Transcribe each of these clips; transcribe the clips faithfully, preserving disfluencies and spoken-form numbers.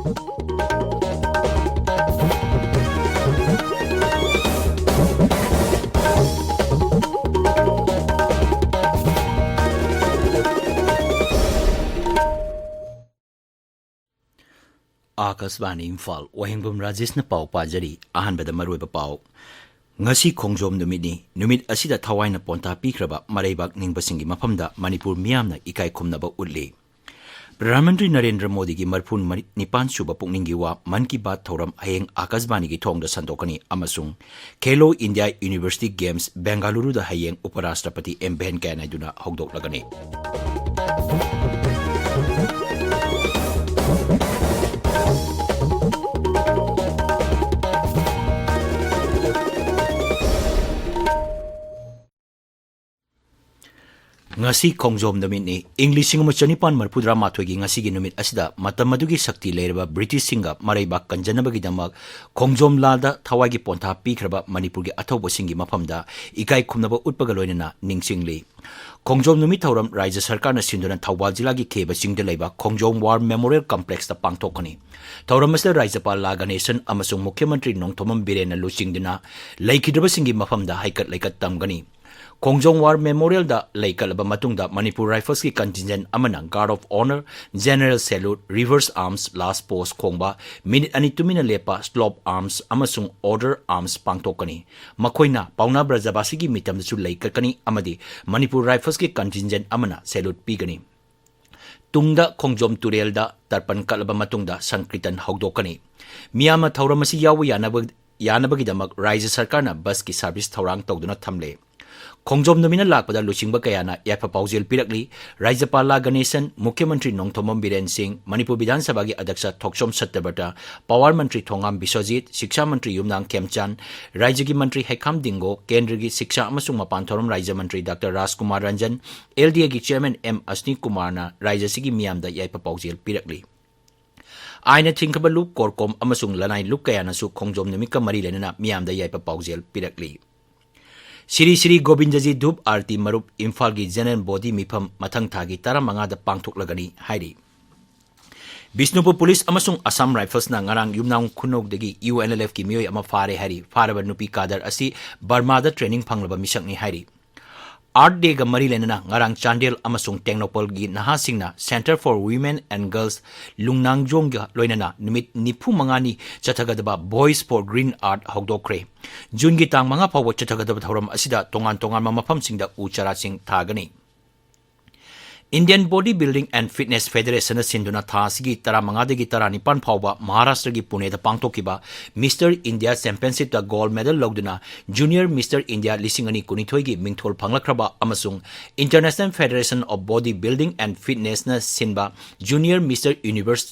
ꯑꯥꯀꯥꯁꯕꯥꯅꯤ ꯏꯝꯐꯥꯜ, ꯋꯥꯍꯦꯡꯕꯝ ꯔꯥꯖꯦꯁꯅ ꯄꯥꯎ ꯄꯥꯖꯔꯤ꯫ ꯑꯍꯥꯟꯕꯗ ꯃꯔꯨꯑꯣꯏꯕ ꯄꯥꯎ꯫ ꯉꯁꯤ ꯈꯣꯡꯖꯣꯝ ꯅꯨꯃꯤꯠꯅꯤ꯫ ꯅꯨꯃꯤꯠ ꯑꯁꯤꯗ ꯊꯋꯥꯏꯅ ꯄꯣꯟꯊꯥ ꯄꯤꯈ꯭ꯔꯕ ꯃꯔꯩꯕꯥꯛ ꯅꯤꯡꯕꯁꯤꯡꯒꯤ ꯃꯐꯝꯗ ꯃꯅꯤꯄꯨꯔ ꯃꯤꯌꯥꯝꯅ ꯏꯀꯥꯏ ꯈꯨꯝꯅꯕ ꯎꯠꯂꯤ꯫ ꯄ꯭ꯔꯙꯥꯟ ꯃꯟꯇ꯭ꯔꯤ ꯅꯔꯦꯟꯗ꯭ꯔ ꯃꯣꯗꯤꯒꯤ ꯃꯔꯤꯐꯨ ꯅꯤꯄꯥꯟ ꯁꯨꯕ ꯄꯨꯛꯅꯤꯡꯒꯤ ꯋꯥ ꯃꯟ ꯀꯤ ꯕꯥꯠ ꯊꯧꯔꯝ ꯍꯌꯦꯡ ꯑꯥꯀꯥꯁꯕꯥꯅꯤꯒꯤ ꯊꯣꯡꯗ ꯁꯟꯗꯣꯛꯀꯅꯤ ꯑꯃꯁꯨꯡ ꯈꯦꯂꯣ ꯏꯟꯗꯤꯌꯥ ꯌꯨꯅꯤꯚꯔꯁꯤꯇꯤ ꯒꯦꯝꯁ ꯕꯦꯡꯒꯂꯨꯔꯨꯗ ꯍꯌꯦꯡ ꯎꯄꯔꯥꯁꯇ꯭ꯔꯄꯇꯤ ꯑꯦꯝ ꯚꯦꯟꯀꯌꯥ ꯅꯥꯏꯗꯨꯅ ꯍꯧꯗꯣꯛꯂꯒꯅꯤ꯫ ꯉꯁꯤ ꯈꯣꯡꯖꯣꯝ ꯅꯨꯃꯤꯠꯅꯤ꯫ ꯏꯪ ꯂꯤꯁꯤꯡ ꯑꯃ ꯆꯅꯤꯄꯥꯟ ꯃꯔꯤꯐꯨꯇꯔꯥꯃꯥꯊꯣꯏꯒꯤ ꯉꯁꯤꯒꯤ ꯅꯨꯃꯤꯠ ꯑꯁꯤꯗ ꯃꯇꯝ ꯑꯗꯨꯒꯤ ꯁꯛꯇꯤ ꯂꯩꯔꯕ ꯕ꯭ꯔꯤꯇꯤꯁꯁꯤꯡꯒ ꯃꯔꯩꯕꯥꯛ ꯀꯟꯖꯅꯕꯒꯤꯗꯃꯛ ꯈꯣꯡꯖꯣꯝ ꯂꯥꯜꯗ ꯊꯋꯥꯏꯒꯤ ꯄꯣꯟꯊꯥ ꯄꯤꯈ꯭ꯔꯕ ꯃꯅꯤꯄꯨꯔꯒꯤ ꯑꯊꯧꯕꯁꯤꯡꯒꯤ ꯃꯐꯝꯗ ꯏꯀꯥꯏ ꯈꯨꯝꯅꯕ ꯎꯠꯄꯒ ꯂꯣꯏꯅꯅ ꯅꯤꯡꯁꯤꯡꯂꯤ꯫ ꯈꯣꯡꯖꯣꯝ ꯅꯨꯃꯤꯠ ꯊꯧꯔꯝ ꯔꯥꯖ꯭ꯌ ꯁꯔꯀꯥꯔꯅ ꯁꯤꯟꯗꯨꯅ ꯊꯧꯕꯥꯜ ꯖꯤꯂꯥꯒꯤ ꯈꯦꯕ ꯆꯤꯡꯗ ꯂꯩꯕ ꯈꯣꯡꯖꯣꯝ ꯋꯥꯔ ꯃꯦꯃꯣꯔꯤꯌꯦꯜ ꯀꯝꯄ꯭ꯂꯦꯛꯁꯇ ꯄꯥꯡꯊꯣꯛꯀꯅꯤ꯫ ꯊꯧꯔꯝ ꯑꯁꯤꯗ ꯔꯥꯖ꯭ꯌꯄꯥꯜ ꯂꯥ ꯒꯅꯦꯁꯟ ꯑꯃꯁꯨꯡ ꯃꯨꯈ꯭ꯌ ꯃꯟꯇ꯭ꯔꯤ ꯅꯣꯡꯊꯣꯝꯕꯝ ꯕꯤꯔꯦꯟꯅ ꯂꯨꯆꯤꯡꯗꯨꯅ ꯂꯩꯈꯤꯗ꯭ꯔꯕꯁꯤꯡꯒꯤ ꯃꯐꯝꯗ ꯍꯩꯀꯠ ꯂꯩꯀꯠ ꯇꯝꯒꯅꯤ꯫ ꯈꯣꯡꯖꯣꯝ ꯋꯥꯔ ꯃꯦꯃꯣꯔꯤꯌꯦꯜꯗ ꯂꯩꯀꯠꯂꯕ ꯃꯇꯨꯡꯗ ꯃꯅꯤꯄꯨꯔ ꯔꯥꯏꯐꯜꯁꯀꯤ ꯀꯟꯇꯤꯟꯖꯦꯟ ꯑꯃꯅ ꯒꯥꯔꯗ ꯑꯣꯐ ꯑꯣꯅꯔ, ꯖꯦꯅꯔꯦꯜ ꯁꯦꯂꯨꯠ, ꯔꯤꯚꯔꯁ ꯑꯥꯔꯝꯁ, ꯂꯥꯁ ꯄꯣꯁ ꯈꯣꯡꯕ, ꯃꯤꯅꯤꯠ ꯑꯅꯤ ꯇꯨꯃꯤꯟꯅ ꯂꯦꯞꯄ, ꯁ꯭ꯂꯣꯞ ꯑꯥꯔꯝꯁ ꯑꯃꯁꯨꯡ ꯑꯣꯔꯗꯔ ꯑꯥꯔꯝꯁ ꯄꯥꯡꯊꯣꯛꯀꯅꯤ꯫ ꯃꯈꯣꯏꯅ ꯄꯥꯎꯅꯥ ꯕ꯭ꯔꯖꯕꯥꯁꯤꯒꯤ ꯃꯤꯇꯝꯗꯁꯨ ꯂꯩꯀꯠꯀꯅꯤ ꯑꯃꯗꯤ ꯃꯅꯤꯄꯨꯔ ꯔꯥꯏꯐꯜꯁꯀꯤ ꯀꯟꯇꯤꯟꯖꯦꯟ ꯑꯃꯅ ꯁꯦꯂꯨꯠ ꯄꯤꯒꯅꯤ꯫ ꯇꯨꯡꯗ ꯈꯣꯡꯖꯣꯝ ꯇꯨꯔꯦꯜꯗ ꯇꯔꯄꯟ ꯀꯠꯂꯕ ꯃꯇꯨꯡꯗ ꯁꯪꯀ꯭ꯔꯤꯇꯟ ꯍꯧꯗꯣꯛꯀꯅꯤ꯫ ꯃꯤꯌꯥꯝꯅ ꯊꯧꯔꯝ ꯑꯁꯤ ꯌꯥꯎꯕ ꯌꯥꯅꯕ, ꯌꯥꯅꯕꯒꯤꯗꯃꯛ ꯔꯥꯖ꯭ꯌ ꯁꯔꯀꯥꯔꯅ ꯕꯁꯀꯤ ꯁꯥꯔꯚꯤꯁ ꯊꯧꯔꯥꯡ ꯇꯧꯗꯨꯅ ꯊꯝꯂꯦ꯫ ꯈꯣꯡꯖꯣꯝ ꯅꯨꯃꯤꯠꯅ ꯂꯥꯛꯄꯗ ꯂꯨꯆꯤꯡꯕ ꯀꯌꯥꯅ ꯌꯥꯏꯐ ꯄꯥꯎꯖꯦꯜ ꯄꯤꯔꯛꯂꯤ꯫ ꯔꯥꯖ꯭ꯌꯄꯥꯜ ꯂꯥ ꯒꯅꯦꯁꯟ, ꯃꯨꯈ꯭ꯌ ꯃꯟꯇ꯭ꯔꯤ ꯅꯣꯡꯊꯣꯝꯕꯝ ꯕꯤꯔꯦꯟ ꯁꯤꯡ, ꯃꯅꯤꯄꯨꯔ ꯕꯤꯙꯥꯟ ꯁꯚꯥꯒꯤ ꯑꯗ꯭ꯌꯛꯁ ꯊꯣꯛꯆꯣꯝ ꯁꯇ꯭ꯌꯕ꯭ꯔꯇ, ꯄꯥꯋꯔ ꯃꯟꯇ꯭ꯔꯤ ꯊꯣꯉꯥꯝ ꯕꯤꯁ꯭ꯋꯖꯤꯠ, ꯁꯤꯛꯁꯥ ꯃꯟꯇ꯭ꯔꯤ ꯌꯨꯝꯅꯥꯝ ꯈꯦꯝꯆꯥꯟ, ꯔꯥꯖ꯭ꯌꯒꯤ ꯃꯟꯇ꯭ꯔꯤ ꯍꯩꯈꯥꯝ ꯗꯤꯡꯒꯣ, ꯀꯦꯟꯗ꯭ꯔꯒꯤ ꯁꯤꯛꯁꯥ ꯑꯃꯁꯨꯡ ꯃꯄꯥꯟ ꯊꯧꯔꯝ ꯔꯥꯖ꯭ꯌ ꯃꯟꯇ꯭ꯔꯤ ꯗꯥꯛꯇꯔ ꯔꯥꯖꯀꯨꯃꯥꯔ ꯔꯟꯖꯟ, ꯑꯦꯜꯗꯤꯑꯦꯒꯤ ꯆꯤꯌꯔꯃꯦꯟ ꯑꯦꯝ ꯑꯁꯅꯤ ꯀꯨꯃꯥꯔꯅ ꯔꯥꯖ꯭ꯌ ꯑꯁꯤꯒꯤ ꯃꯤꯌꯥꯝꯗ ꯌꯥꯏꯐ ꯄꯥꯎꯖꯦꯜ ꯄꯤꯔꯛꯂꯤ꯫ ꯑꯥꯏꯟꯅ ꯊꯤꯡꯈꯕ ꯂꯨꯞ, ꯀꯣꯔꯀꯣꯝ ꯑꯃꯁꯨꯡ ꯂꯅꯥꯏ ꯂꯨꯞ ꯀꯌꯥꯅꯁꯨ ꯈꯣꯡꯖꯣꯝ ꯅꯨꯃꯤꯠꯀ ꯃꯔꯤ ꯂꯩꯅꯅ ꯃꯤꯌꯥꯝꯗ ꯌꯥꯏꯐ ꯄꯥꯎꯖꯦꯜ ꯄꯤꯔꯛꯂꯤ꯫ ꯁ꯭ꯔꯤ ꯁ꯭ꯔꯤ ꯒꯣꯕꯤꯟꯗꯖꯤ ꯙꯨꯞ ꯑꯥꯔꯇꯤ ꯃꯔꯨꯞ ꯏꯝꯐꯥꯜꯒꯤ ꯖꯦꯅꯔꯦꯜ ꯕꯣꯗꯤ ꯃꯤꯐꯝ ꯃꯊꯪ ꯊꯥꯒꯤ ꯇꯔꯥꯃꯉꯥꯗ ꯄꯥꯡꯊꯣꯛꯂꯒꯅꯤ ꯍꯥꯏꯔꯤ꯫ ꯕꯤꯁꯅꯨꯄꯨꯔ ꯄꯨꯂꯤꯁ ꯑꯃꯁꯨꯡ ꯑꯁꯥꯝ ꯔꯥꯏꯐꯜꯁꯅ ꯉꯔꯥꯡ ꯌꯨꯝꯅꯥꯝ ꯈꯨꯅꯧꯗꯒꯤ ꯌꯨ ꯑꯦꯟ ꯑꯦꯜ ꯑꯦꯐꯀꯤ ꯃꯤꯑꯣꯏ ꯑꯃ ꯐꯥꯔꯦ ꯍꯥꯏꯔꯤ꯫ ꯐꯥꯔꯕ ꯅꯨꯄꯤ ꯀꯥꯗꯔ ꯑꯁꯤ ꯕꯔꯃꯥꯗ training ꯐꯪꯂꯕ ꯃꯤꯁꯛꯅꯤ ꯍꯥꯏꯔꯤ꯫ Earth Dayꯒ ꯃꯔꯤ ꯂꯩꯅꯅ ꯉꯔꯥꯡ ꯆꯥꯟꯗꯦꯜ ꯑꯃꯁꯨꯡ ꯇꯦꯡꯅꯧꯄꯜꯒꯤ ꯅꯍꯥꯁꯤꯡꯅ Centre for Women and Girls ꯂꯨꯡꯅꯥꯡꯖꯣꯡꯒ ꯂꯣꯏꯅꯅ ꯅꯨꯃꯤꯠ ꯅꯤꯐꯨ ꯃꯉꯥꯅꯤ ꯆꯠꯊꯒꯗꯕ Voice for Green Earth ꯍꯧꯗꯣꯛꯈ꯭ꯔꯦ꯫ ꯖꯨꯟꯒꯤ ꯇꯥꯡ ꯃꯉꯥ ꯐꯥꯎꯕ ꯆꯠꯊꯒꯗꯕ ꯊꯧꯔꯝ ꯑꯁꯤꯗ ꯇꯣꯉꯥꯟ ꯇꯣꯉꯥꯟꯕ ꯃꯐꯝꯁꯤꯡꯗ ꯎ ꯆꯥꯔꯥꯁꯤꯡ ꯊꯥꯒꯅꯤ꯫ Indian Body Building and Fitness Federation ꯁꯤꯟꯗꯨꯅ ꯊꯥ ꯑꯁꯤꯒꯤ ꯇꯔꯥꯃꯉꯥꯗꯒꯤ ꯇꯔꯥꯅꯤꯄꯥꯟ ꯐꯥꯎꯕ ꯃꯍꯥꯔꯥꯁꯇ꯭ꯔꯒꯤ ꯄꯨꯅꯦꯗ ꯄꯥꯡꯊꯣꯛꯈꯤꯕ Mister India Championshipꯇ gold medal ꯂꯧꯗꯨꯅ Junior Mister India ꯂꯤꯁꯤꯡ ꯑꯅꯤ ꯀꯨꯟꯅꯤꯊꯣꯏꯒꯤ ꯃꯤꯡꯊꯣꯜ ꯐꯪꯂꯛꯈ꯭ꯔꯕ ꯑꯃꯁꯨꯡ International Federation of Body Building and Fitnessꯅ ꯁꯤꯟꯕ Junior Mister Universe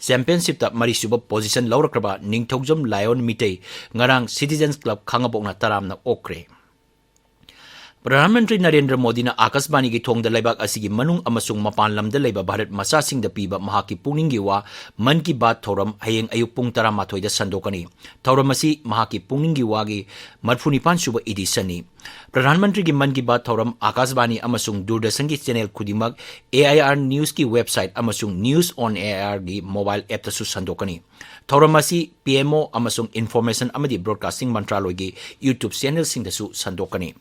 Championshipꯇ ꯃꯔꯤꯁꯨꯕ position ꯂꯧꯔꯛꯈ꯭ꯔꯕ ꯅꯤꯡꯊꯧꯖꯝ ꯂꯥꯏꯑꯣꯟ ꯃꯤꯇꯩ ꯉꯔꯥꯡ Citizens Club ꯈꯥꯡꯉꯕꯣꯛꯅ ꯇꯔꯥꯝꯅ ꯑꯣꯛꯈ꯭ꯔꯦ꯫ ꯄ꯭ꯔꯙꯥꯟ ꯃꯟꯇ꯭ꯔꯤ ꯅꯔꯦꯟꯗ꯭ꯔ ꯃꯣꯗꯤꯅ ꯑꯥꯀꯥꯁꯕꯥꯅꯤꯒꯤ ꯊꯣꯡꯗ ꯂꯩꯕꯥꯛ ꯑꯁꯤꯒꯤ ꯃꯅꯨꯡ ꯑꯃꯁꯨꯡ ꯃꯄꯥꯟ ꯂꯝꯗ ꯂꯩꯕ ꯚꯥꯔꯠ ꯃꯆꯥꯁꯤꯡꯗ ꯄꯤꯕ ꯃꯍꯥꯛꯀꯤ ꯄꯨꯛꯅꯤꯡꯒꯤ ꯋꯥ ꯃꯟ ꯀꯤ ꯕꯥꯠ ꯊꯧꯔꯝ ꯍꯌꯦꯡ ꯑꯌꯨꯛ ꯄꯨꯡ ꯇꯔꯥꯃꯥꯊꯣꯏꯗ ꯁꯟꯗꯣꯛꯀꯅꯤ꯫ ꯊꯧꯔꯝ ꯑꯁꯤ ꯃꯍꯥꯛꯀꯤ ꯄꯨꯛꯅꯤꯡꯒꯤ ꯋꯥꯒꯤ ꯃꯔꯤꯐꯨꯅꯤꯄꯥꯟ ꯁꯨꯕ editionꯅꯤ꯫ ꯄ꯭ꯔꯙꯥꯟ ꯃꯟꯇ꯭ꯔꯤꯒꯤ ꯃꯟ ꯀꯤ ꯕꯥꯠ ꯊꯧꯔꯝ ꯑꯥꯀꯥꯁꯕꯥꯅꯤ ꯑꯃꯁꯨꯡ ꯗꯨꯔꯗꯔꯁꯟꯒꯤ channel ꯈꯨꯗꯤꯡꯃꯛ, A I R Newsꯀꯤ website ꯑꯃꯁꯨꯡ News on A I Rꯒꯤ mobile appꯇꯁꯨ ꯁꯟꯗꯣꯛꯀꯅꯤ꯫ ꯊꯧꯔꯝ ꯑꯁꯤ P M O ꯑꯃꯁꯨꯡ Information ꯑꯃꯗꯤ Broadcasting ꯃꯟꯇ꯭ꯔꯥꯂꯣꯏꯒꯤ YouTube channelꯁꯤꯡꯗꯁꯨ ꯁꯟꯗꯣꯛꯀꯅꯤ꯫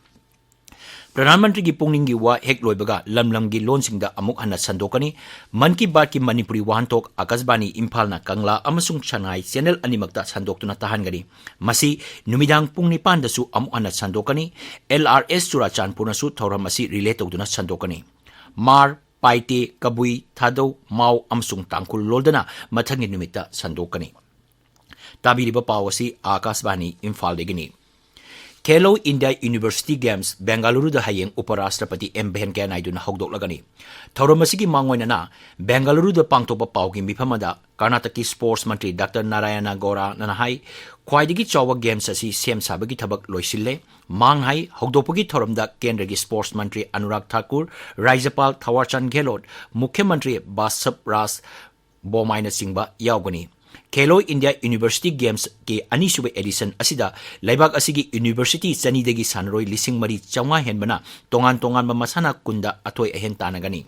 ꯄ꯭ꯔꯙꯥꯟ ꯃꯟꯇ꯭ꯔꯤꯒꯤ ꯄꯨꯛꯅꯤꯡꯒꯤ ꯋꯥ ꯍꯦꯛ ꯂꯣꯏꯕꯒ ꯂꯝ ꯂꯝꯒꯤ ꯂꯣꯟꯁꯤꯡꯗ ꯑꯃꯨꯛ ꯍꯟꯅ ꯁꯟꯗꯣꯛꯀꯅꯤ꯫ ꯃꯟ ꯀꯤ ꯕꯥꯠꯀꯤ ꯃꯅꯤꯄꯨꯔꯤ ꯋꯥꯍꯟꯊꯣꯛ ꯑꯥꯀꯥꯁꯕꯥꯅꯤ ꯏꯝꯐꯥꯜꯅ ꯀꯪꯂꯥ ꯑꯃꯁꯨꯡ ꯁꯉꯥꯏ channel ꯑꯅꯤꯃꯛꯇ ꯁꯟꯗꯣꯛꯇꯨꯅ ꯇꯥꯍꯟꯒꯅꯤ꯫ ꯃꯁꯤ ꯅꯨꯃꯤꯗꯥꯡ ꯄꯨꯡ ꯅꯤꯄꯥꯟꯗꯁꯨ ꯑꯃꯨꯛ ꯍꯟꯅ ꯁꯟꯗꯣꯛꯀꯅꯤ꯫ L R S ꯆꯨꯔꯥꯆꯥꯟꯄꯨꯔꯅꯁꯨ ꯊꯧꯔꯝ ꯑꯁꯤ relay ꯇꯧꯗꯨꯅ ꯁꯟꯗꯣꯛꯀꯅꯤ꯫ ꯃꯥꯔ, ꯄꯥꯏꯇꯦ, ꯀꯕꯨꯏ, ꯊꯥꯗꯧ, ꯃꯥꯎ ꯑꯃꯁꯨꯡ ꯇꯥꯡꯈꯨꯜ ꯂꯣꯜꯗꯅ ꯃꯊꯪꯒꯤ ꯅꯨꯃꯤꯠꯇ ꯁꯟꯗꯣꯛꯀꯅꯤ꯫ ꯇꯥꯕꯤꯔꯤꯕ ꯄꯥꯎ ꯑꯁꯤ ꯑꯥꯀꯥꯁꯕꯥꯅꯤ ꯏꯝꯐꯥꯜꯗꯒꯤꯅꯤ꯫ Khelo India University Games ꯕꯦꯡꯒꯂꯨꯔꯨꯗ ꯍꯌꯦꯡ ꯎꯄ ꯔꯥꯁꯇ꯭ꯔꯄꯇꯤ ꯑꯦꯝ ꯚꯦꯡꯀꯌꯥ ꯅꯥꯏꯗꯨꯅ ꯍꯧꯗꯣꯛꯂꯒꯅꯤ꯫ ꯊꯧꯔꯝ ꯑꯁꯤꯒꯤ ꯃꯥꯡꯑꯣꯏꯅꯅ ꯕꯦꯡꯒꯂꯨꯔꯨꯗ ꯄꯥꯡꯊꯣꯛꯄ ꯄꯥꯎꯒꯤ ꯃꯤꯐꯝ ꯑꯃꯗ ꯀꯔꯅꯥꯇꯀꯀꯤ sports ꯃꯟꯇ꯭ꯔꯤ ꯗꯥꯛꯇꯔ ꯅꯥꯔꯥꯌꯅ ꯒꯧꯔꯥꯅ ꯍꯥꯏ, ꯈ꯭ꯋꯥꯏꯗꯒꯤ ꯆꯥꯎꯕ games ꯑꯁꯤ ꯁꯦꯝ ꯁꯥꯕꯒꯤ ꯊꯕꯛ ꯂꯣꯏꯁꯤꯜꯂꯦ꯫ ꯃꯥꯡ ꯍꯥꯏ, ꯍꯧꯗꯣꯛꯄꯒꯤ ꯊꯧꯔꯝꯗ ꯀꯦꯟꯗ꯭ꯔꯒꯤ sports ꯃꯟꯇ꯭ꯔꯤ ꯑꯅꯨꯔꯥꯒ ꯊꯥꯀꯨꯔ, ꯔꯥꯖ꯭ꯌꯄꯥꯜ ꯊꯥꯋꯔꯆꯟꯗ ꯒꯦꯍꯂꯣꯠ, ꯃꯨꯈ꯭ꯌ ꯃꯟꯇ꯭ꯔꯤ ꯕꯥꯁꯕ ꯔꯥꯖ ꯕꯣꯝꯃꯥꯏꯅꯆꯤꯡꯕ ꯌꯥꯎꯒꯅꯤ꯫ Khelo India University Gamesꯀꯤ ꯑꯅꯤꯁꯨꯕ edition ꯑꯁꯤꯗ ꯂꯩꯕꯥꯛ ꯑꯁꯤꯒꯤ university ꯆꯅꯤꯗꯒꯤ ꯁꯥꯟꯅꯔꯣꯏ ꯂꯤꯁꯤꯡ ꯃꯔꯤ ꯆꯥꯝꯃꯉꯥ ꯍꯦꯟꯕꯅ ꯇꯣꯉꯥꯟ ꯇꯣꯉꯥꯟꯕ ꯃꯁꯥꯟꯅ ꯀꯨꯟꯗ ꯑꯊꯣꯏ ꯑꯍꯦꯟ ꯇꯥꯟꯅꯒꯅꯤ꯫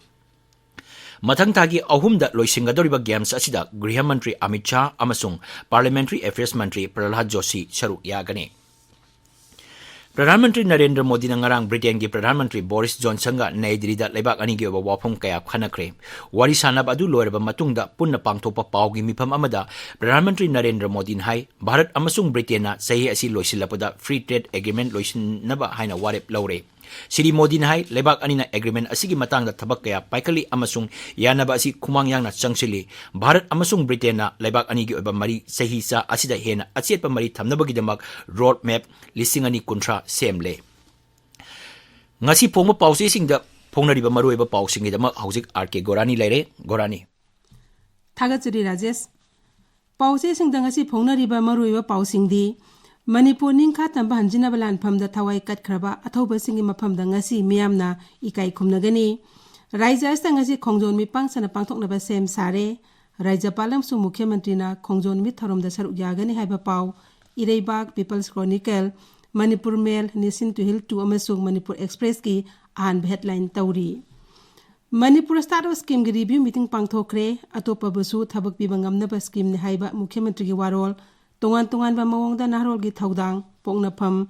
ꯃꯊꯪ ꯊꯥꯒꯤ ꯑꯍꯨꯝꯗ ꯂꯣꯏꯁꯤꯟꯒꯗꯧꯔꯤꯕ ꯒꯦꯝꯁ ꯑꯁꯤꯗ ꯒ꯭ꯔꯤꯍ ꯃꯟꯇ꯭ꯔꯤ ꯑꯃꯤꯠ ꯁꯥꯍ ꯑꯃꯁꯨꯡ ꯄꯥꯔꯂꯤꯌꯥꯃꯦꯟꯇꯔꯤ ꯑꯦꯐꯤꯌꯔꯁ ꯃꯟꯇ꯭ꯔꯤ ꯄ꯭ꯔꯍꯂꯥꯗ ꯖꯣꯁꯤ ꯁꯔꯨꯛ ꯌꯥꯒꯅꯤ꯫ ꯄ꯭ꯔꯙꯥꯟ ꯃꯟꯇ꯭ꯔꯤ ꯅꯔꯦꯟꯗ꯭ꯔ ꯃꯣꯗꯤꯅ ꯉꯔꯥꯡ ꯕ꯭ꯔꯤꯇꯦꯟꯒꯤ ꯄ꯭ꯔꯙꯥꯟ ꯃꯟꯇ꯭ꯔꯤ ꯕꯣꯔꯤꯁ ꯖꯣꯟꯁꯟꯒ ꯅꯌꯥ ꯗꯤꯜꯂꯤꯗ ꯂꯩꯕꯥꯛ ꯑꯅꯤꯒꯤ ꯑꯣꯏꯕ ꯋꯥꯐꯝ ꯀꯌꯥ ꯈꯟꯅꯈ꯭ꯔꯦ꯫ ꯋꯥꯔꯤ ꯁꯥꯟꯅꯕ ꯑꯗꯨ ꯂꯣꯏꯔꯕ ꯃꯇꯨꯡꯗ ꯄꯨꯟꯅ ꯄꯥꯡꯊꯣꯛꯄ ꯄꯥꯎꯒꯤ ꯃꯤꯐꯝ ꯑꯃꯗ ꯄ꯭ꯔꯙꯥꯟ ꯃꯟꯇ꯭ꯔꯤ ꯅꯔꯦꯟꯗ꯭ꯔ ꯃꯣꯗꯤꯅ ꯍꯥꯏ, ꯚꯥꯔꯠ ꯑꯃꯁꯨꯡ ꯕ꯭ꯔꯤꯇꯦꯟꯅ ꯆꯍꯤ ꯑꯁꯤ ꯂꯣꯏꯁꯤꯜꯂꯛꯄꯗ ꯐ꯭ꯔꯤ ꯇ꯭ꯔꯦꯗ ꯑꯦꯒ꯭ꯔꯤꯃꯦꯟ ꯂꯣꯏꯁꯤꯟꯅꯕ ꯍꯥꯏꯅ ꯋꯥꯔꯦꯞ ꯂꯧꯔꯦ꯫ ꯁ꯭ꯔꯤ ꯃꯣꯗꯤꯅ ꯍꯥꯏ, ꯂꯩꯕꯥꯛ ꯑꯅꯤꯅ ꯑꯦꯒ꯭ꯔꯤꯃꯦꯟ ꯑꯁꯤꯒꯤ ꯃꯇꯥꯡꯗ ꯊꯕꯛ ꯀꯌꯥ ꯄꯥꯏꯈꯠꯂꯤ ꯑꯃꯁꯨꯡ ꯌꯥꯅꯕ ꯑꯁꯤ ꯈꯨꯃꯥꯡ ꯌꯥꯡꯅ ꯆꯪꯁꯤꯜꯂꯤ꯫ ꯚꯥꯔꯠ ꯑꯃꯁꯨꯡ ꯕ꯭ꯔꯤꯇꯦꯟꯅ ꯂꯩꯕꯥꯛ ꯑꯅꯤꯒꯤ ꯑꯣꯏꯕ ꯃꯔꯤ ꯆꯍꯤ ꯆꯥ ꯑꯁꯤꯗ ꯍꯦꯟꯅ ꯑꯆꯦꯠꯄ ꯃꯔꯤ ꯊꯝꯅꯕꯒꯤꯗꯃꯛ ꯔꯣꯗ ꯃꯦꯞ ꯂꯤꯁꯤꯡ ꯑꯅꯤ ꯀꯨꯟꯊ꯭ꯔꯥ ꯁꯦꯝꯂꯦ꯫ ꯉꯁꯤ ꯐꯣꯡꯕ ꯄꯥꯎꯆꯦꯁꯤꯡꯗ ꯐꯣꯡꯅꯔꯤꯕ ꯃꯔꯨꯑꯣꯏꯕ ꯄꯥꯎꯁꯤꯡꯒꯤꯗꯃꯛ ꯍꯧꯖꯤꯛ ꯑꯥꯔ ꯀꯦ ꯒꯣꯔꯥꯅꯤ ꯂꯩꯔꯦ꯫ ꯒꯣꯔꯥꯅꯤ꯫ ꯊꯥꯒꯠꯆꯔꯤ ꯔꯥꯖꯦꯁ꯫ ꯄꯥꯎꯆꯦꯁꯤꯡꯗ ꯉꯁꯤ ꯐꯣꯡꯅꯔꯤꯕ ꯃꯔꯨꯑꯣꯏꯕ ꯄꯥꯎꯁꯤꯡꯗꯤ: ꯃꯅꯤꯄꯨꯔ ꯅꯤꯡꯈꯥ ꯇꯝꯕ ꯍꯟꯖꯤꯟꯅꯕ ꯂꯥꯟꯐꯝꯗ ꯊꯋꯥꯏ ꯀꯠꯈ꯭ꯔꯕ ꯑꯊꯧꯕꯁꯤꯡꯒꯤ ꯃꯐꯝꯗ ꯉꯁꯤ ꯃꯤꯌꯥꯝꯅ ꯏꯀꯥꯏ ꯈꯨꯝꯅꯒꯅꯤ꯫ ꯔꯥꯖ꯭ꯌ ꯑꯁꯤꯗ ꯉꯁꯤ ꯈꯣꯡꯖꯣꯝ ꯅꯨꯃꯤꯠ ꯄꯥꯡꯁꯟꯅ ꯄꯥꯡꯊꯣꯛꯅꯕ ꯁꯦꯝ ꯁꯥꯔꯦ꯫ ꯔꯥꯖ꯭ꯌꯄꯥꯜ ꯑꯃꯁꯨꯡ ꯃꯨꯈ꯭ꯌ ꯃꯟꯇ꯭ꯔꯤꯅ ꯈꯣꯡꯖꯣꯝ ꯅꯨꯃꯤꯠ ꯊꯧꯔꯝꯗ ꯁꯔꯨꯛ ꯌꯥꯒꯅꯤ ꯍꯥꯏꯕ ꯄꯥꯎ꯫ ꯏꯔꯩꯕꯥꯛ, ꯄꯤꯄꯜꯁ ꯀ꯭ꯔꯣꯅꯤꯀꯜ, ꯃꯅꯤꯄꯨꯔ ꯃꯦꯜ, ꯅꯦꯁꯟ ꯇꯨ ꯍꯤꯜ ꯇꯨ ꯑꯃꯁꯨꯡ ꯃꯅꯤꯄꯨꯔ ꯑꯦꯛꯁꯄ꯭ꯔꯦꯁꯀꯤ ꯑꯍꯥꯟꯕ ꯍꯦꯗꯂꯥꯏꯟ ꯇꯧꯔꯤ꯫ ꯃꯅꯤꯄꯨꯔ ꯁ꯭ꯇꯥꯔꯠ ꯑꯞ ꯁ꯭ꯀꯤꯝꯒꯤ ꯔꯤꯚ꯭ꯌꯨ ꯃꯤꯇꯤꯡ ꯄꯥꯡꯊꯣꯛꯈ꯭ꯔꯦ꯫ ꯑꯇꯣꯞꯄꯕꯨꯁꯨ ꯊꯕꯛ ꯄꯤꯕ ꯉꯝꯅꯕ ꯁ꯭ꯀꯤꯝꯅꯤ ꯍꯥꯏꯕ ꯃꯨꯈ꯭ꯌ ꯃꯟꯇ꯭ꯔꯤꯒꯤ ꯋꯥꯔꯣꯜ꯫ ꯇꯣꯉꯥꯟ ꯇꯣꯉꯥꯟꯕ ꯃꯑꯣꯡꯗ ꯅꯍꯥꯔꯣꯜꯒꯤ ꯊꯧꯗꯥꯡ꯫ ꯄꯣꯛꯅꯐꯝ꯫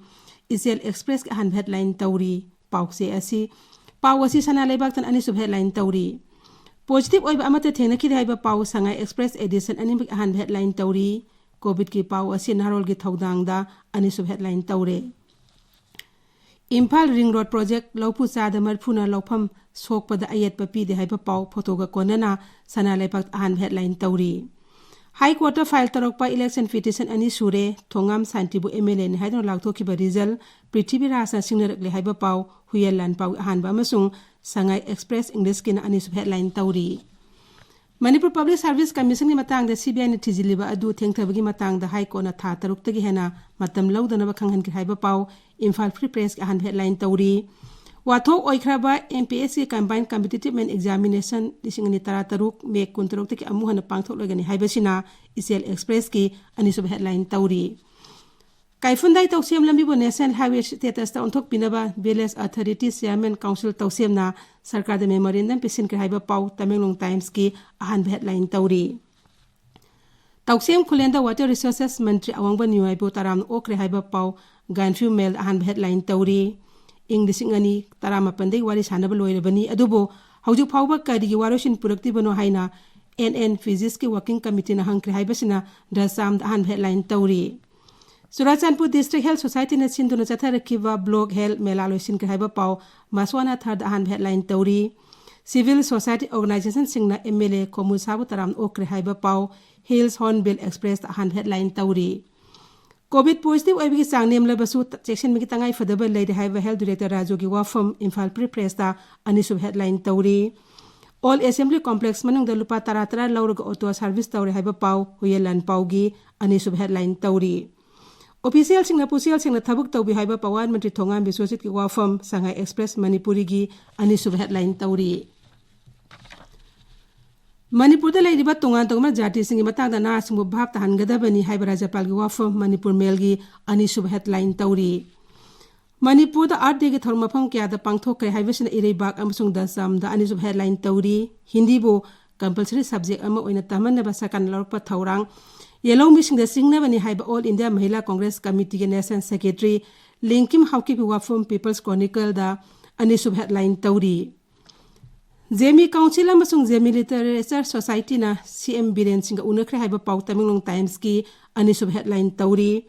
ꯏꯆꯦꯜ ꯑꯦꯛꯁꯄ꯭ꯔꯦꯁꯀꯤ ꯑꯍꯥꯟꯕ ꯍꯦꯗꯂꯥꯏꯟ ꯇꯧꯔꯤ꯫ ꯄꯥꯎꯆꯦ ꯑꯁꯤ, ꯄꯥꯎ ꯑꯁꯤ ꯁꯅꯥ ꯂꯩꯕꯥꯛꯇꯅ ꯑꯅꯤꯁꯨꯕ ꯍꯦꯗꯂꯥꯏꯟ ꯇꯧꯔꯤ꯫ ꯄꯣꯖꯤꯇꯤꯚ ꯑꯣꯏꯕ ꯑꯃꯠꯇ ꯊꯦꯡꯅꯈꯤꯗꯦ ꯍꯥꯏꯕ ꯄꯥꯎ ꯁꯉꯥꯏ ꯑꯦꯛꯁꯄ꯭ꯔꯦꯁ ꯑꯦꯗꯤꯁꯟ ꯑꯅꯤꯃꯛꯀꯤ ꯑꯍꯥꯟꯕ ꯍꯦꯗꯂꯥꯏꯟ ꯇꯧꯔꯤ꯫ ꯀꯣꯚꯤꯗꯀꯤ ꯄꯥꯎ ꯑꯁꯤ ꯅꯍꯥꯔꯣꯜꯒꯤ ꯊꯧꯗꯥꯡꯗ ꯑꯅꯤꯁꯨꯕ ꯍꯦꯗꯂꯥꯏꯟ ꯇꯧꯔꯦ꯫ ꯏꯝꯐꯥꯜ ꯔꯤꯡ ꯔꯣꯗ ꯄ꯭ꯔꯣꯖꯦꯛ ꯂꯧꯐꯨ ꯆꯥꯗ ꯃꯔꯤꯐꯨꯅ ꯂꯧꯐꯝ ꯁꯣꯛꯄꯗ ꯑꯌꯦꯠꯄ ꯄꯤꯗꯦ ꯍꯥꯏꯕ ꯄꯥꯎ ꯐꯣꯇꯣꯒ ꯀꯣꯟꯅꯅ ꯁꯅꯥ ꯂꯩꯕꯥꯛꯇ ꯑꯍꯥꯟꯕ ꯍꯦꯗꯂꯥꯏꯟ ꯇꯧꯔꯤ꯫ ꯍꯥꯏ ꯀꯣꯔꯠꯇ ꯐꯥꯏꯜ ꯇꯧꯔꯛꯄ ꯏꯂꯦꯛꯁꯟ ꯄꯤꯇꯤꯁꯟ ꯑꯅꯤ ꯁꯨꯔꯦ꯫ ꯊꯣꯉꯥꯝ ꯁꯥꯟꯇꯤꯕꯨ ꯑꯦꯝ ꯑꯦꯜ ꯑꯦꯅꯤ ꯍꯥꯏꯗꯨꯅ ꯂꯥꯎꯊꯣꯛꯈꯤꯕ ꯔꯤꯖꯜ ꯄ꯭ꯔꯤꯊꯤꯕꯤꯔꯥꯖꯅ ꯁꯤꯡꯅꯔꯛꯂꯦ ꯍꯥꯏꯕ ꯄꯥꯎ ꯍꯨꯌꯦꯟ ꯂꯥꯟꯄꯥꯎꯒꯤ ꯑꯍꯥꯟꯕ ꯑꯃꯁꯨꯡ ꯁꯉꯥꯏ ꯑꯦꯛꯁꯄ꯭ꯔꯦꯁ ꯏꯪꯂꯤꯁꯀꯤꯅ ꯑꯅꯤꯁꯨꯕ ꯍꯦꯗꯂꯥꯏꯟ ꯇꯧꯔꯤ꯫ ꯃꯅꯤꯄꯨꯔ ꯄꯕ꯭ꯂꯤꯛ ꯁꯥꯔꯚꯤꯁ ꯀꯃꯤꯁꯟꯒꯤ ꯃꯇꯥꯡꯗ ꯁꯤ ꯕꯤ ꯑꯥꯏꯅ ꯊꯤꯖꯤꯜꯂꯤꯕ ꯑꯗꯨ ꯊꯦꯡꯊꯕꯒꯤ ꯃꯇꯥꯡꯗ ꯍꯥꯏ ꯀꯣꯔꯠꯅ ꯊꯥ ꯇꯔꯨꯛꯇꯒꯤ ꯍꯦꯟꯅ ꯃꯇꯝ ꯂꯧꯗꯅꯕ ꯈꯪꯍꯟꯈ꯭ꯔꯦ ꯍꯥꯏꯕ ꯄꯥꯎ ꯏꯝꯐꯥꯜ ꯐ꯭ꯔꯤ ꯄ꯭ꯔꯦꯁꯀꯤ ꯑꯍꯥꯟꯕ ꯍꯦꯗꯂꯥꯏꯟ ꯇꯧꯔꯤ꯫ ꯋꯥꯊꯣꯛ ꯑꯣꯏꯈ꯭ꯔꯕ M P S C combine competitive ꯃꯦꯟ ꯑꯦꯛꯖꯥꯃꯤꯅꯦꯁꯟ ꯂꯤꯁꯤꯡ ꯑꯅꯤ ꯇꯔꯥꯇꯔꯨꯛ ꯃꯦ ꯀꯨꯟꯇꯔꯨꯛꯇꯒꯤ ꯑꯃꯨꯛ ꯍꯟꯅ ꯄꯥꯡꯊꯣꯛꯂꯒꯅꯤ ꯍꯥꯏꯕꯁꯤꯅ ꯏꯆꯦꯜ ꯑꯦꯛꯁꯄ꯭ꯔꯦꯁꯀꯤ ꯑꯅꯤꯁꯨꯕ ꯍꯦꯗꯂꯥꯏꯟ ꯇꯧꯔꯤ꯫ ꯀꯥꯏꯐꯨꯟꯗꯥꯏ ꯇꯧꯁꯦꯝ ꯂꯝꯕꯤꯕꯨ National Highway status ꯇ ꯑꯣꯟꯊꯣꯛꯄꯤꯅꯕ Village Authority Chairman Council ꯇꯧꯁꯦꯝꯅ ꯁꯔꯀꯥꯔꯗ memorandum ꯄꯤꯁꯤꯟꯈ꯭ꯔꯦ ꯍꯥꯏꯕ ꯄꯥꯎ ꯇꯃꯦꯡꯂꯣꯡ Times ꯀꯤ ꯑꯍꯥꯟꯕ headline ꯇꯧꯔꯤ꯫ ꯇꯧꯁꯦꯝ ꯈꯨꯂꯦꯟꯗ Water Resources ꯃꯟꯇ꯭ꯔꯤ ꯑꯋꯥꯡꯕ ꯅꯤꯎ ꯌꯥꯏꯐꯧ ꯇꯔꯥꯝꯅ ꯑꯣꯛꯈ꯭ꯔꯦ ꯍꯥꯏꯕ ꯄꯥꯎ Gainphiu Mail ꯑꯍꯥꯟꯕ headline ꯇꯧꯔꯤ꯫ ꯏꯪ ꯂꯤꯁꯤꯡ ꯑꯅꯤ ꯇꯔꯥꯃꯥꯄꯟꯗꯒꯤ ꯋꯥꯔꯤ ꯁꯥꯟꯅꯕ ꯂꯣꯏꯔꯕꯅꯤ, ꯑꯗꯨꯕꯨ ꯍꯧꯖꯤꯛ ꯐꯥꯎꯕ ꯀꯔꯤꯒꯤ ꯋꯥꯔꯣꯏꯁꯤꯟ ꯄꯨꯔꯛꯇ꯭ꯔꯤꯕꯅꯣ ꯍꯥꯏꯅ N N Physics ꯀꯤ working committee ꯅ ꯍꯪꯈ꯭ꯔꯦ ꯍꯥꯏꯕꯁꯤꯅ The Assam ꯗ ꯑꯍꯥꯟꯕ headline ꯇꯧꯔꯤ꯫ ꯆꯨꯔꯥꯆꯥꯟꯄꯨꯔ District Health Society ꯅ ꯁꯤꯟꯗꯨꯅ ꯆꯠꯊꯔꯛꯈꯤꯕ Block Health ꯃꯦꯂꯥ ꯂꯣꯏꯁꯤꯟꯈ꯭ꯔꯦ ꯍꯥꯏꯕ ꯄꯥꯎ ꯃꯁꯋꯥꯅꯥ ꯊꯔꯗ ꯑꯍꯥꯟꯕ headline ꯇꯧꯔꯤ꯫ Civil society organization ꯁꯤꯡꯅ M L A ꯈꯣꯃꯨ ꯁꯥꯕꯨ ꯇꯔꯥꯝꯅ ꯑꯣꯛꯈ꯭ꯔꯦ ꯍꯥꯏꯕ ꯄꯥꯎ Hills Hornbill Express ꯇ ꯑꯍꯥꯟꯕ headline ꯇꯧꯔꯤ꯫ Covid positive ꯑꯣꯏꯕꯒꯤ ꯆꯥꯡ ꯅꯦꯝꯂꯕꯁꯨ ꯆꯦꯛꯁꯤꯟꯕꯒꯤ ꯇꯉꯥꯏ ꯐꯗꯕ ꯂꯩꯔꯦ ꯍꯥꯏꯕ Health Director ꯔꯥꯖꯨꯒꯤ ꯋꯥꯐꯝ ꯏꯝꯐꯥꯜ Free Press ꯇ ꯑꯅꯤꯁꯨꯕ headline ꯇꯧꯔꯤ꯫ All Assembly Complex ꯃꯅꯨꯡꯗ ꯂꯨꯄꯥ ꯇꯔꯥ ꯇꯔꯥ ꯂꯧꯔꯒ auto service ꯇꯧꯔꯦ ꯍꯥꯏꯕ ꯄꯥꯎ ꯍꯨꯌꯦꯟ ꯂꯥꯟꯄꯥꯎꯒꯤ ꯑꯅꯤꯁꯨꯕ headline ꯇꯧꯔꯤ꯫ Official ꯁꯤꯡꯅ ꯄꯨꯛꯆꯦꯜ ꯁꯦꯡꯅ ꯊꯕꯛ ꯇꯧꯕꯤꯌꯨ ꯍꯥꯏꯕ ꯄꯋꯥꯔ ꯃꯟꯇ꯭ꯔꯤ ꯊꯣꯉꯥꯝ ꯕꯤꯁ꯭ꯋꯖꯤꯠꯀꯤ ꯋꯥꯐꯝ ꯁꯉꯥꯏ Express ꯃꯅꯤꯄꯨꯔꯤꯒꯤ ꯑꯅꯤꯁꯨꯕ headline ꯇꯧꯔꯤ꯫ ꯃꯅꯤꯄꯨꯔꯗ ꯂꯩꯔꯤꯕ ꯇꯣꯉꯥꯟ ꯇꯣꯉꯥꯟꯕ ꯖꯥꯇꯤꯁꯤꯡꯒꯤ ꯃꯇꯥꯡꯗ ꯅꯍꯥꯁꯤꯡꯕꯨ ꯚꯥꯞ ꯇꯥꯍꯟꯒꯗꯕꯅꯤ ꯍꯥꯏꯕ ꯔꯥꯖ꯭ꯌꯄꯥꯜꯒꯤ ꯋꯥꯐꯝ ꯃꯅꯤꯄꯨꯔ Mail ꯒꯤ ꯑꯅꯤꯁꯨꯕ headline ꯇꯧꯔꯤ꯫ ꯃꯅꯤꯄꯨꯔꯗ Earth Day ꯒꯤ ꯊꯧꯔꯝ ꯃꯐꯝ ꯀꯌꯥꯗ ꯄꯥꯡꯊꯣꯛꯈ꯭ꯔꯦ ꯍꯥꯏꯕꯁꯤꯅ ꯏꯔꯩꯕꯥꯛ ꯑꯃꯁꯨꯡ ꯗꯁꯥꯝꯗ ꯑꯅꯤꯁꯨꯕ headline ꯇꯧꯔꯤ꯫ ꯍꯤꯟꯗꯤꯕꯨ compulsory subject ꯑꯃ ꯑꯣꯏꯅ ꯇꯝꯍꯟꯅꯕ ꯁꯔꯀꯥꯔꯅ ꯂꯧꯔꯛꯄ ꯊꯧꯔꯥꯡ ꯌꯦꯜꯍꯧꯃꯤꯁꯤꯡꯗ ꯆꯤꯡꯅꯕꯅꯤ ꯍꯥꯏꯕ All India Mahila Congress Committee ꯒꯤ National Secretary ꯂꯤꯡꯀꯤꯝ ꯍꯥꯎꯀꯤꯞꯀꯤ ꯋꯥꯐꯝ People's Chronicle ꯗ ꯑꯅꯤꯁꯨꯕ headline ꯇꯧꯔꯤ꯫ ꯖꯦꯃꯤ Council ꯑꯃꯁꯨꯡ ꯖꯦꯃꯤ Literature Society ꯅ C M ꯕꯤꯔꯦꯟ ꯁꯤꯡꯒ ꯎꯅꯈ꯭ꯔꯦ ꯍꯥꯏꯕ ꯄꯥꯎ ꯇꯃꯦꯡꯂꯣꯡ Times ꯀꯤ ꯑꯅꯤꯁꯨꯕ headline ꯇꯧꯔꯤ꯫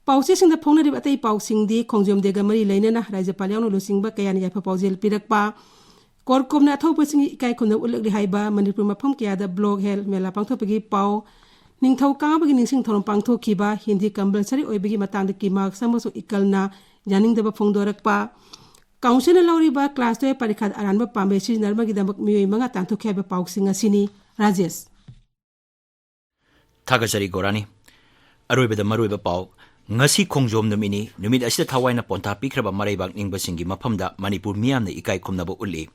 ꯄꯥꯎꯆꯦꯁꯤꯡꯗ ꯐꯣꯡꯅꯔꯤꯕ ꯑꯇꯩ ꯄꯥꯎꯁꯤꯡꯗꯤ ꯈꯣꯡꯖꯣꯝ Day ꯒ ꯃꯔꯤ ꯂꯩꯅꯅ ꯔꯥꯖ꯭ꯌꯄꯥꯜ ꯌꯥꯎꯅ ꯂꯨꯆꯤꯡꯕ ꯀꯌꯥꯅ ꯌꯥꯏꯐ ꯄꯥꯎꯖꯦꯜ ꯄꯤꯔꯛꯄ, ꯀꯣꯔꯀꯣꯝꯅ ꯑꯊꯧꯕꯁꯤꯡꯒꯤ ꯏꯀꯥꯏ ꯈꯨꯝꯅꯕ ꯎꯠꯂꯛꯂꯤ ꯍꯥꯏꯕ ꯃꯅꯤꯄꯨꯔ ꯃꯐꯝ ꯀꯌꯥꯗ Block Health ꯃꯦꯂꯥ ꯄꯥꯡꯊꯣꯛꯄꯒꯤ ꯄꯥꯎ, ꯅꯤꯡꯊꯧ ꯀꯥꯕꯒꯤ ꯅꯤꯡꯁꯤꯡ ꯊꯧꯔꯝ ꯄꯥꯡꯊꯣꯛꯈꯤꯕ, ꯍꯤꯟꯗꯤ compulsory ꯑꯣꯏꯕꯒꯤ ꯃꯇꯥꯡꯗ ꯀꯤꯃꯥꯛꯁ ꯑꯃꯁꯨꯡ ꯏꯀꯜꯅ ꯌꯥꯅꯤꯡꯗꯕ ꯐꯣꯡꯗꯣꯔꯛꯄ, Council ꯅ ꯂꯧꯔꯤꯕ class twelve ꯄꯔꯤꯈꯥꯗ ꯑꯔꯥꯟꯕ ꯄꯥꯝꯕꯩ ꯁꯤꯖꯤꯟꯅꯔꯝꯕꯒꯤꯗꯃꯛ ꯃꯤꯑꯣꯏ ꯃꯉꯥ ꯇꯥꯟꯊꯣꯛꯈꯤ ꯍꯥꯏꯕ ꯄꯥꯎꯁꯤꯡ ꯑꯁꯤꯅꯤ꯫ ꯔꯥꯖꯦꯁ꯫ ꯊꯥꯒꯠꯆꯔꯤ ꯒꯣꯔꯥꯅꯤ꯫ ꯑꯔꯣꯏꯕꯗ ꯃꯔꯨꯑꯣꯏꯕ ꯄꯥꯎ꯫ ꯉꯁꯤ ꯈꯣꯡꯖꯣꯝ ꯅꯨꯃꯤꯠꯅꯤ꯫ ꯅꯨꯃꯤꯠ ꯑꯁꯤꯗ ꯊꯋꯥꯏꯅ ꯄꯣꯟꯊꯥ ꯄꯤꯈ꯭ꯔꯕ ꯃꯔꯩꯕꯥꯛ ꯅꯤꯡꯕꯁꯤꯡꯒꯤ ꯃꯐꯝꯗ ꯃꯅꯤꯄꯨꯔ ꯃꯤꯌꯥꯝꯅ ꯏꯀꯥꯏ ꯈꯨꯝꯅꯕ ꯎꯠꯂꯤ꯫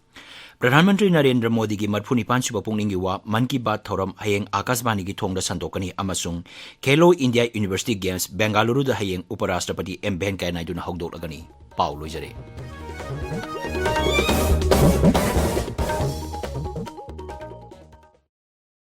ꯄ꯭ꯔꯙꯥꯟ ꯃꯟꯇ꯭ꯔꯤ ꯅꯔꯦꯟꯗ꯭ꯔ ꯃꯣꯗꯤꯒꯤ ꯃꯔꯤꯐꯨ ꯅꯤꯄꯥꯟ ꯁꯨꯕ ꯄꯨꯛꯅꯤꯡꯒꯤ ꯋꯥ ꯃꯟ ꯀꯤ ꯕꯥꯠ ꯊꯧꯔꯝ ꯍꯌꯦꯡ ꯑꯥꯀꯥꯁꯕꯥꯅꯤꯒꯤ ꯊꯣꯡꯗ ꯁꯟꯗꯣꯛꯀꯅꯤ ꯑꯃꯁꯨꯡ ꯈꯦꯂꯣ ꯏꯟꯗꯤꯌꯥ ꯌꯨꯅꯤꯚꯔꯁꯤꯇꯤ ꯒꯦꯝꯁ ꯕꯦꯡꯒꯥꯂꯨꯔꯨꯗ ꯍꯌꯦꯡ ꯎꯄꯔꯥꯁꯇ꯭ꯔꯄꯇꯤ ꯑꯦꯝ ꯚꯦꯡꯀꯌꯥ ꯅꯥꯏꯗꯨꯅ ꯍꯧꯗꯣꯛꯂꯒꯅꯤ꯫ ꯄꯥꯎ ꯂꯣꯏꯖꯔꯦ꯫